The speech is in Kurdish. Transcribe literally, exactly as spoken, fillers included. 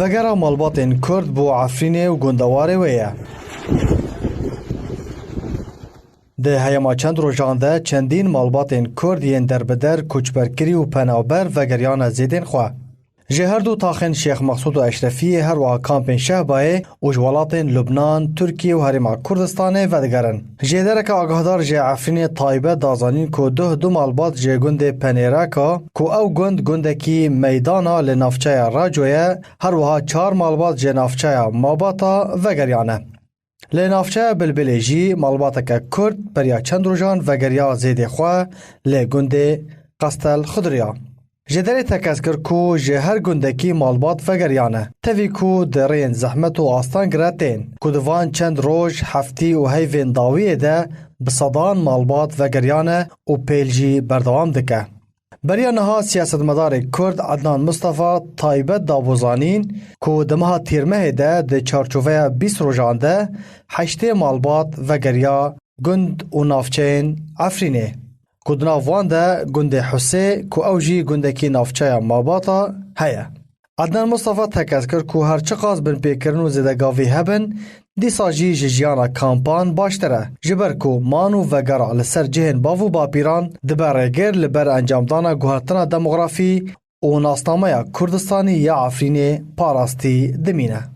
Vegera malbatên Kurd bo Efrînê û gundewarê wê ye. Di heyama çend rojan de çendîn malbatên Kurd yên derbider, koçberkirî û penaber vegeriyane zêdên xwe. Ji her du taxên Şêx Mexsûd û Eşrefiyê, her wiha kampên Şehbayê û ji welatên Lubnan, Tirkiye û Herêma Kurdistanê vedigerin. Jêdereke agahdar ji Efrînê taybet da zanîn ku duh du malbat ji gundê Penêreka, ku ew gund gundekî meydan a li navçeya Raco ye, her wiha çar malbat ji navçeya Mabata vegeriyane. Li navçeya Bilbilê jî malbateke Kurd beriya çend rojan vegeriya zêdê xwe li gundê Qestel Xidriya. Jêderê tekez kir ku ji her gundekî malbat vegeriyane. Tevî ku di rêyên zehmet û astengre tên, ku di van çend roj, heftî û heyvên dawiyê de bi sedan malbat vegeriyane û pêl jî berdewam dike. Beriya niha siyasetmedarê Kurd Ednan Mustafa taybet da bo zanîn ku di meha Tîrmehê de di çarçoveya bîst rojan de heştê malbat vegeriya gund û navçeyên Efrînê, ku di nav wan de gundê Husê, ku ew jî gundekî navçeya Mabata heye. Ednan Mustafa tekez kir ku her çiqas binpêkirin û zêdegavî hebin, dîsa jî ji jiyana kampan baştir e, ji ber ku man û vegera li ser cihên bav û bapîran dibe rêgir li ber encamdana guhertina demografî û nasnameya Kurdistanî ya Efrînê parastî dimîne.